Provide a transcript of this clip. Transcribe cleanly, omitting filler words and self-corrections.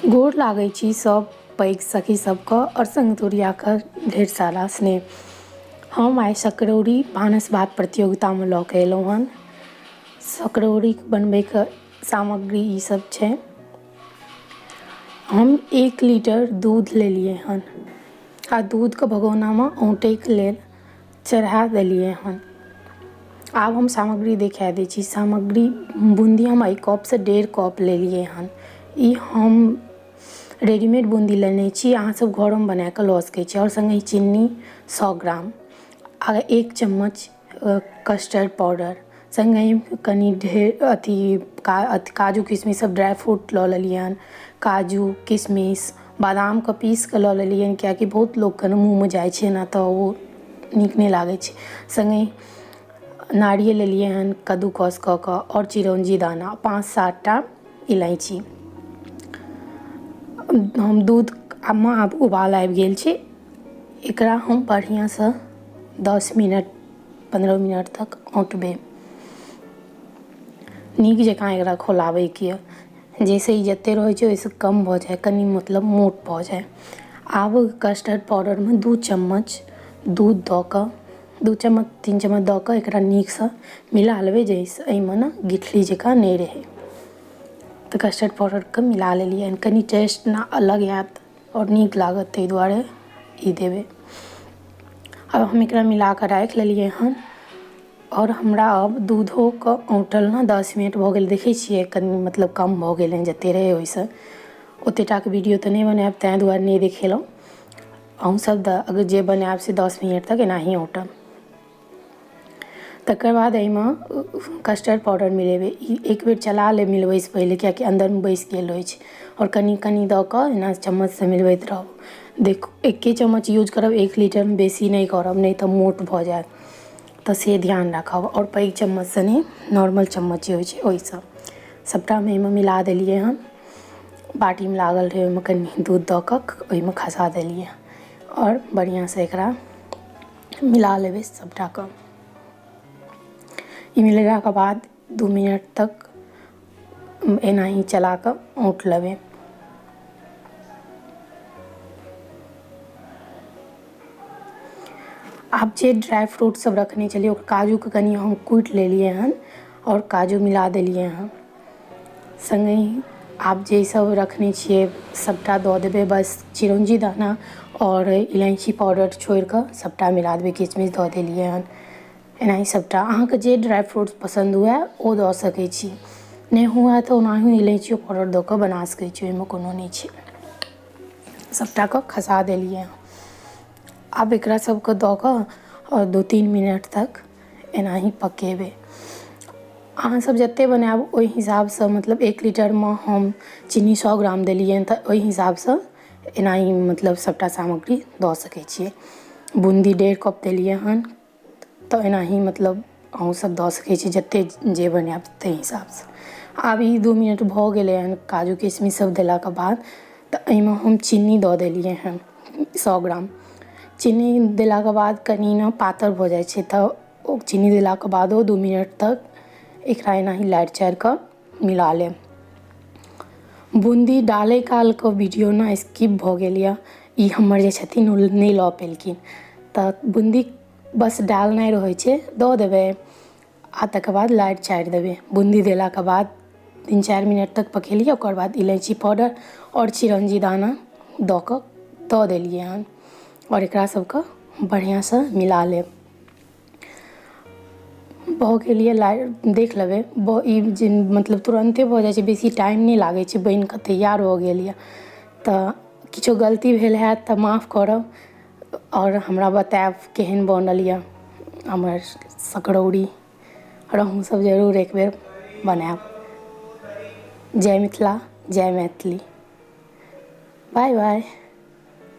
गोर लागै छी सब पैघ सखी सबके आओर सङ्ग तुरियाके ढेर सारा स्नेह। हम आइ सकरौरी भानस भात प्रतियोगितामे लऽ कऽ अयलहुँ हन। सकरौरी बनबैके सामग्री ई सब छै। हम 1 लीटर दूध लेलियै हन आ दूधके भगोनामे औँटैके लेल चढ़ा देलियै हन। आब हम सामग्री देखा दै छी। सामग्री बून्दी हम एहि कपसँ 1.5 कप लेलियै हन। ई हम रेडीमेड बून्दी लेने छी, अहाँ सब घरोमे बनाकऽ लऽ सकै छी। आओर सङ्गहि चीनी 100 ग्राम आ 1 चम्मच कस्टर्ड पाउडर, सङ्गहि कनि ढेर अथी काजू किशमिश सब ड्राइ फ्रूट लऽ लेलियै हन। काजू किशमिश बादामके पीस कऽ लऽ लेलियै हन, किएकि बहुत लोकके ने मुँहमे जाइ छै ने तऽ ओ नीक नहि लागै छै। सङ्गहि नारियल लेलियै हन कद्दूकस कऽ कऽ आओर चिरौंजी दाना, 5-7 टा इलायची। हम दूधमे आब उबाल आबि गेल छै, एकरा हम बढ़िआँसँ 10 मिनट 15 मिनट तक औँटबै। नीक जकाँ एकरा खौलाबैके यऽ, जाहिसँ ई जतेक रहै छै ओहिसँ कम भऽ जाय, कनि मतलब मोट भऽ जाय। आब कस्टर्ड पाउडरमे 2 चम्मच दूध दऽ कऽ, 2 चम्मच 3 चम्मच दऽ कऽ एकरा नीकसँ मिला लेबै, जाहिसँ एहिमे ने गिठली जकाँ नहि रहै। तऽ कस्टर्ड पाउडरके मिला लेलियै। कनि टेस्ट ने अलग आयत आओर नीक लागत, ताहि दुआरे ई देबै। आब हम एकरा मिला कऽ राखि लेलियै हन। आओर हमरा आब दूधोके औँटल ने 10 मिनट भऽ गेल, देखै छियै कनि मतलब कम भऽ गेलै जतेक रहै ओहिसँ। ओतेक टाके वीडियो तऽ नहि बनायब, ताहि दुआरे नहि देखेलहुँ। अहूँसभ अगर जे बनायब से 10 मिनट तक एनाही औँटब। तकर बाद एहिमे कस्टर्ड पाउडर मिलेबै। ई एक बेर चला लेब मिलबैसँ पहिले, किएकि अन्दरमे बैसि गेल रहै छै। आओर कनि कनि दऽ कऽ एना चम्मचसँ मिलबैत रहब। देखू, एके चम्मच यूज करब 1 लीटरमे, बेसी नहि करब, नहि तऽ मोट भऽ जायत, तऽ से ध्यान राखब। आओर पैघ चम्मचसँ नहि, नॉर्मल चम्मच जे होइ छै ओहिसँ। सभटामे एहिमे मिला देलियै हन। बाटीमे लागल रहै, ओहिमे कनि दूध दऽ कऽ ओहिमे खसा देलियै आओर बढ़िआँसँ एकरा मिला लेबै सभटाके। ई मिलेलाके बाद 2 मिनट तक एनाही चला कऽ औँट लेबै। आब जे ड्राइ फ्रूट सब रखने छलियै, ओकर काजूके कनि हम कुटि लेलियै हन आओर काजू मिला देलियै हन। सङ्गहि आब जे सब रखने छियै सबटा दऽ देबै, बस चिरौंजी दाना आओर इलायची पाउडर छोड़िकऽ सबटा मिला देबै। किशमिश दऽ देलियै हन। एनाही सबटा अहाँके जे ड्राइ फ्रूट्स पसन्द हुए ओ दऽ सकै छी, नहि हुए तऽ ओनाहियो इलायचियो पाउडर दऽ कऽ बना सकै छी, ओहिमे कोनो नहि छै। सबटाके खसा देलियै हँ। आब एकरा सबके दऽ कऽ आओर 2-3 मिनट तक एनाही पकेबै। अहाँसब जतेक बनायब ओहि हिसाबसँ, मतलब 1 लीटरमे हम चीनी 100 ग्राम देलियनि तऽ ओहि हिसाबसँ एनाही मतलब सबटा सामग्री दऽ सकै छियै। बून्दी 1.5 कप देलियै हन, तऽ एनाही मतलब अहूँसब दऽ सकै छी, जतेक जे बनायब ताहि हिसाबसँ। आब ई 2 मिनट भऽ गेलै हन काजू किशमिश सब देलाके बाद, तऽ एहिमे हम चीनी दऽ देलियै हन 100 ग्राम। चीनी देलाके बाद कनि ने पातर भऽ जाइ छै, तऽ ओ चीनी देलाके बादो 2 मिनट तक एकरा एनाही लारि चारि कऽ मिला लेब। बून्दी डालै कालके वीडियो ने स्किप भऽ गेल यऽ, ई हमर जे छथिन ओ नहि लऽ पेलखिन। तऽ बून्दी बस डालनाइ रहै छै, दऽ देबै आ तकर बाद लारि चारि देबै। बून्दी देलाके बाद 3-4 मिनट तक पकेलियै, ओकर बाद इलायची पाउडर आओर चिरौंजी दाना दऽ कऽ दऽ देलियै हन आओर एकरा सबके बढ़िआँसँ मिला लेब। भऽ गेल यऽ, लारि देख लेबै। ई जे मतलब तुरन्ते भऽ जाइ छै, बेसी टाइम नहि लागै छै, बनि कऽ तैयार भऽ गेल यऽ। तऽ किछो गलती भेल हैत तऽ माफ करब आओर हमरा बतायब केहन बनल यऽ हमर सकरौरी। आओर अहूँसब जरूर एक बेर बनायब। जय मिथिला, जय मैथिली। Bye bye.